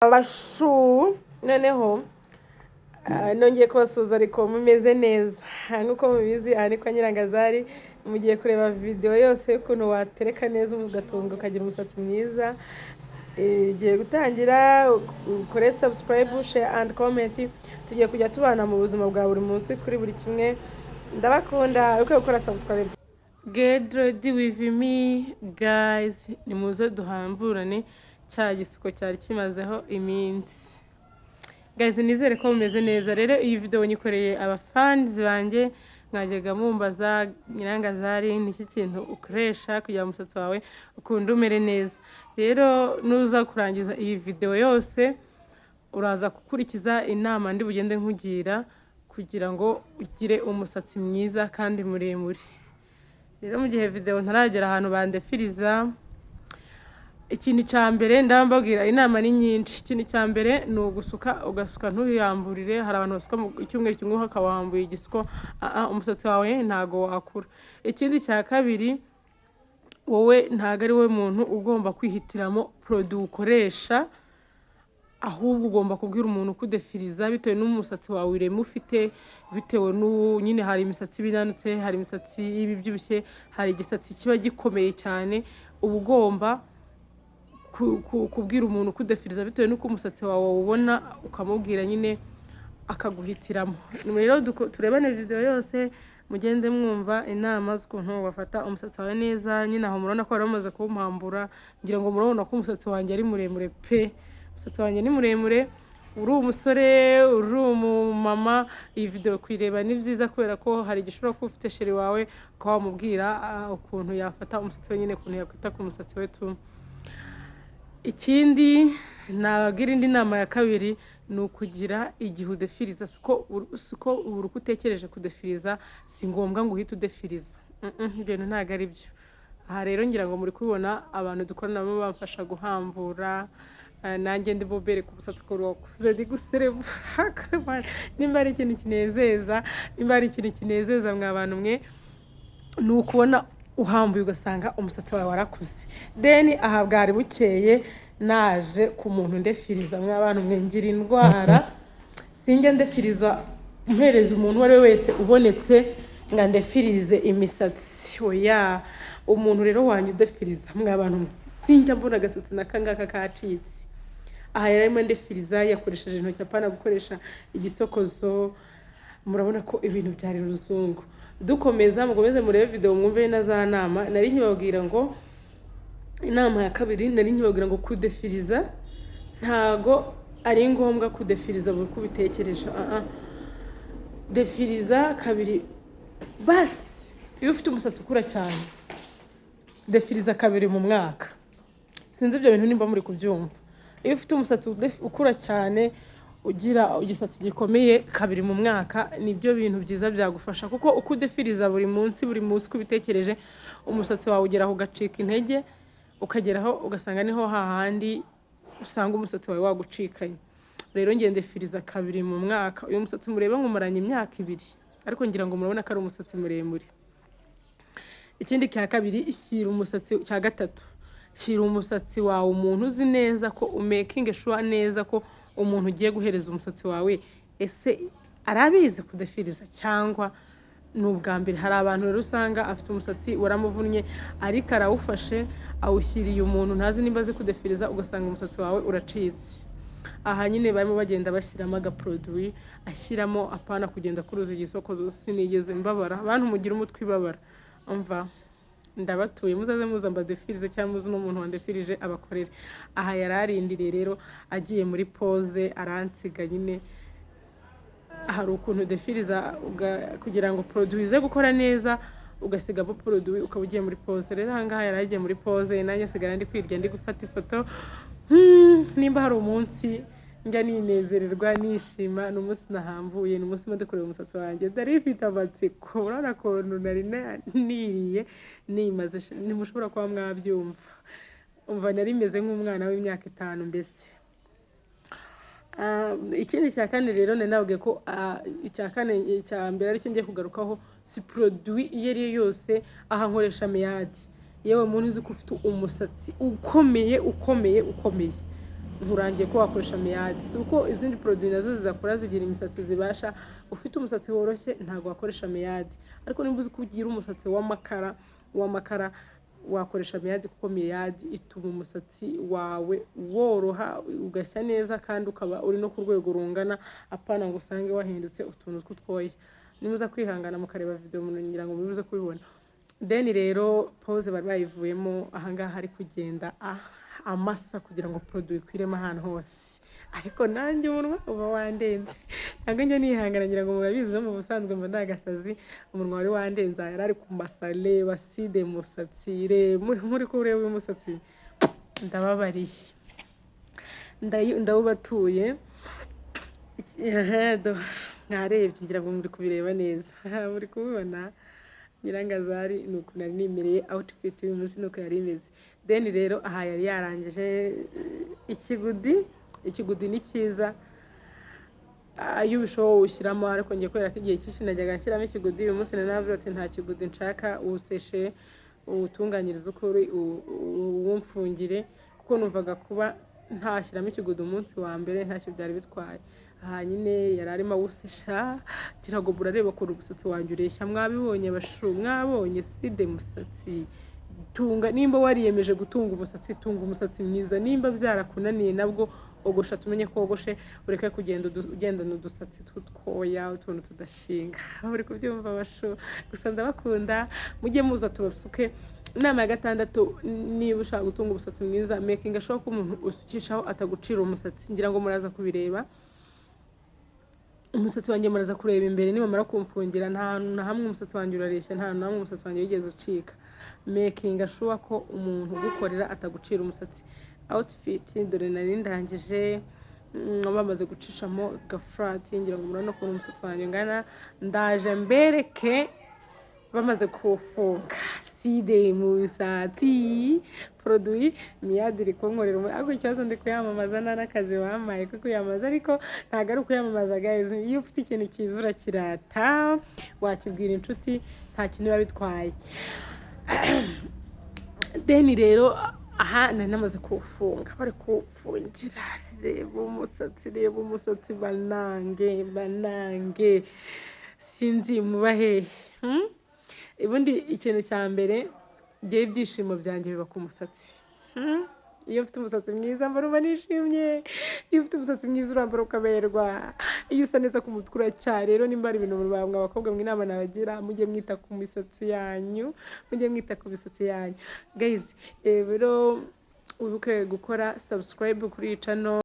Abashu noneho nongeye kubasuhuza, ariko mumeze neza nk'uko mubizi. Aha ni kwa Nyirangazari. Mugiye kureba videwo yose y'ukuntu watereka neza ugatunga, ukagira umusatsi mwiza. Igiye gutangira, ukore subscribe, share and comment. Tugiye kujya tubana mu buzima bwa buri munsi kuri buri kimwe. Ndabakunda, ukwiye gukora subscribe. Get ready with me, guys. Nimuze duhamburane cya gisuko cyari kimazeho iminsi. Guys, nizere ko mumeze neza. Rero iyi video nyikoreye abafans banjye mwajyaga mumbaza: "Nyirangazari, ni iki kintu ukoresha kugira ngo umusatsi wawe ukunde umere neza?" Rero nuza kurangiza iyi video yose, uraza gukurikiza inama ndi bugende nkugira kugira ngo ugire umusatsi mwiza kandi muremure. Rero mu gihe video ntaragera ahantu bandefiriza, ikintu cya mbere ndaba mbabwira, inama ni nyinshi. Ikintu cya mbere ni ugusuka, ugasuka ntuyamburire. Hari abantu basuka mu icyumweru kimwe ukaba wambuye igisuko. Umusatsi wawe ntago wakura. Ikindi cya kabiri, wowe ntago ari wowe muntu ugomba kwihitiramo produit ukoresha, ahubwo ugomba kubwira umuntu ukudefiriza bitewe n'umusatsi wawe, ireme ufite, bitewe n'uwo nyine. Hari imisatsi iba inanutse, hari imisatsi iba ibyibushye, hari igisatsi kiba gikomeye cyane. Uba ugomba kubwira umuntu ukudefiriza bitewe n'uko umusatsi wawe wawubona, ukamubwira nyine akaguhitiramo. Rero turebane video yose, mugende mwumva inama z'ukuntu wafata umusatsi wawe neza. Nyine aho murabona ko bari bamaze kuwumpambura. Ngira ngo murabona ko umusatsi wanjye ari muremure pe. Umusatsi wanjye ni muremure. Uri umusore, uri umumama, iyi video kuyireba ni byiza, kubera ko hari igihe ushobora kuba ufite chéri wawe, ukaba wamubwira ukuntu yafata umusatsi we nyine, ukuntu yakwita ku musatsi we tu. Ikindi nababwira, indi nama ya kabiri, ni ukugira igihe udefiriza. Siko buri uko utekereje kudefiriza, si ngombwa ngo uhite udefiriza. Ibyo bintu ntabwo ari byo. Aha rero ngira ngo muri kubibona, abantu dukorana nabo bamfasha guhambura. Nanjye ndi bubereke umusatsi ukuntu wakuze, ndi guserebura. Nimba ari ikintu kinezeza, mwa bantu mwe, ni ukubona uhambuye ugasanga umusatsi wawe warakuze. Then aha bwari bukeye, naje ku muntu ndefiriza. Mwa bantu mwe, ngira indwara, sinjya ndefiriza mpereza umuntu uwo ari we wese ubonetse ngo andefirize imisatsi, oya. Umuntu rero wanjye udefiriza, mwa bantu mwe, sinjya mbona agasatsi n'aka ngaka kacitse. Aha yari arimo ndefiriza, yakoresheje intoki, apana gukoresha igisokozo. Murabona ko ibintu byari ruzungu. Dukomeza, mukomeze murebe video, mwumve na za nama nari nkibabwira. Ngo inama ya kabiri nari nkibabwira ngo kudefiriza ntago ari ngombwa kudefiriza buri uko ubitekereje. Defiriza kabiri basi. Iyo ufite umusatsi ukura cyane, defiriza kabiri mu mwaka. Sinzi ibyo bintu nimba muri kubyumva. Iyo ufite umusatsi ukura cyane, ugira igisatsi gikomeye, kabiri mu mwaka nibyo bintu byiza byagufasha, kuko uko udefiriza buri munsi, buri munsi uko ubitekereje, umusatsi wawe ugeraho ugacika intege, ukageraho ugasanga niho hahandi usanga umusatsi wawe wagucikanye. Rero ngenda ndefiriza kabiri mu mwaka. Uyu musatsi mureba nkumaranye imyaka 2, ariko ngira ngo murabona ko ari umusatsi muremure. Ikindi cya kabiri, shyira umusatsi, cya gatatu, shyira umusatsi wawe umuntu uzi neza ko umakinge sure neza ko umuntu ugiye guhereza umusatsi wawe, ese arabizi kudefiriza cyangwa ni ubwa mbere? Hari abantu rero usanga afite umusatsi waramuvunnye, ariko arawufashe awushyiriye umuntu ntazi nimba azi kudefiriza, ugasanga umusatsi wawe uracitse. Aha nyine barimo bagenda bashyiramo agaproduit, ashyiramo, apana kugenda kuruza igisokozo. Sinigeze mbabara. Bantu mugira umutwe ibabara, umva, ndabatuye, muzaze muza mbadefirize, cyangwa muze n'umuntu wandefirije abakorere. Aha yari arindiriye rero, agiye muri pause, aransiga nyine. Hari ukuntu udefiriza kugira ngo produit ize gukora neza, ugasigamo produit, ukaba ugiye muri pause. Rero aha ngaha yari agiye muri pause, nanjye nsigara ndi kwirya, ndi gufata ifoto. Nimba hari umunsi njya ninezererwa, nishima, ni umunsi nahambuye, ni umunsi mba kureba umusatsi wanjye. Nari mfite amatsiko. Urabona ukuntu nari niriye nimaze, ntimushobora kuba mwabyumva. Umva, nari meze nk'umwana w'imyaka 5 mbese. Ikindi cya kane rero, nari nababwiye ko icya kane, icya mbere aricyo ngiye kugarukaho, si produit iyo ari yo yose. Aha nkoresha Miyadi. Yewe muntu uzi ko ufite umusatsi ukomeye, ukomeye, ukomeye, Nkurangiye ko wakoresha Miyadi. Si uko izindi produit nazo zidakora, zigira imisatsi zibasha. Ufite umusatsi woroshye ntabwo wakoresha Miyadi, ariko niba uzi ko ugira umusatsi w'amakara, wakoresha Miyadi, kuko Miyadi ituma umusatsi wawe woroha, ugashya neza, kandi ukaba uri no ku rwego rungana, apana ngo usange wahindutse utuntu tw'utwoya. Nimuza kwihangana mukareba video, ngira ngo mubibuze kubibona. Then rero pose bari bayivuyemo. Ahangaha ari kugenda amasa kugira ngo produit ikwiremo ahantu hose, ariko nanjye umunwa uba wandenze, ntabwo njya nihangana. Ngira ngo murabizi, no mu busanzwe mba ndagasazi. Umunwa wari wandenze, yari ari kumasa. Reba side musatsi, reba muri kureba uyu musatsi, ndababariye, ndawubatuye. Mwarebye, ngira ngo muri kubireba neza, muri kubibona. Nyirangazari ni uku nari nimereye. Outfit uyu munsi ni uko yari imeze. Then rero aha yari yarangije ikigudi. Ikigudi ni cyiza, iyo ubishoboye ushyiramo, ariko ngiye kubera ko igihe cyinshi najyaga nshyiramo ikigudi, uyu munsi nari navuze ati nta kigudi nshaka, uwuseshe, uwutunganyirize ukuri, uwumfungire, kuko numvaga kuba ntashyiramo ikigudi umunsi wa mbere ntacyo byari bitwaye. Aha nyine yari arimo awusesha, ngira ngo murareba ukuntu umusatsi wanjye ureshya. Mwabibonye bashu? Mwabonye side musatsi? Tunga, nimba wariyemeje gutunga umusatsi, tunga umusatsi mwiza. Nimba byarakunaniye nabwo, ogosha tumenye ko wogoshe, ureke kugenda ugendana udusatsi tw'utwoya, utuntu tudashinga. Muri kubyumva bashu? Gusa ndabakunda, mujye muza tubasuke. Inama ya gatandatu: niba ushaka gutunga umusatsi mwiza, making sure ko umuntu usukishaho atagucira umusatsi. Ngira ngo muraza kubireba umusatsi wanjye, muraza kureba imbere nibamara kumfungira. Nta hantu na hamwe umusatsi wanjye urareshya, nta hantu na hamwe umusatsi wanjye wigeze ucika. Making sure ko umuntu ugukorera atagucira umusatsi. Outfit dore nari ndangije, bamaze gucishamo gafurati. Ngira ngo murabona ukuntu umusatsi wanjye ungana. Ndaje mbereke bamaze kuwufunga. Side musatsi, produit Miyadi iri kunkorera ariko ikibazo ndi kuyamamaza, nta n'akazi bampaye ko kuyamamaza, ariko ntabwo ari ukuyamamaza guys. Iyo ufite ikintu cyiza urakirata, wakibwira inshuti, nta kintu biba bitwaye. Then rero aha nari namaze kuwufunga, bari kuwufungira. Reba umusatsi, reba umusatsi, banange, banange, sinzi muba hehe, Ubundi ikintu cya mbere, ngewe ibyishimo byanjye biba ku musatsi, Iyo mfite umusatsi mwiza mba numva nishimye. Iyo ufite umusatsi mwiza urambara ukaberwa, iyo usa neza ku mutwe uracya. Rero nimba ari ibintu bamwe abakobwa mwe inama nabagira, mujye mwita ku misatsi yanyu, mujye mwita ku misatsi yanyu guys. Rero wibuke gukora subscribe kuri iyi channel.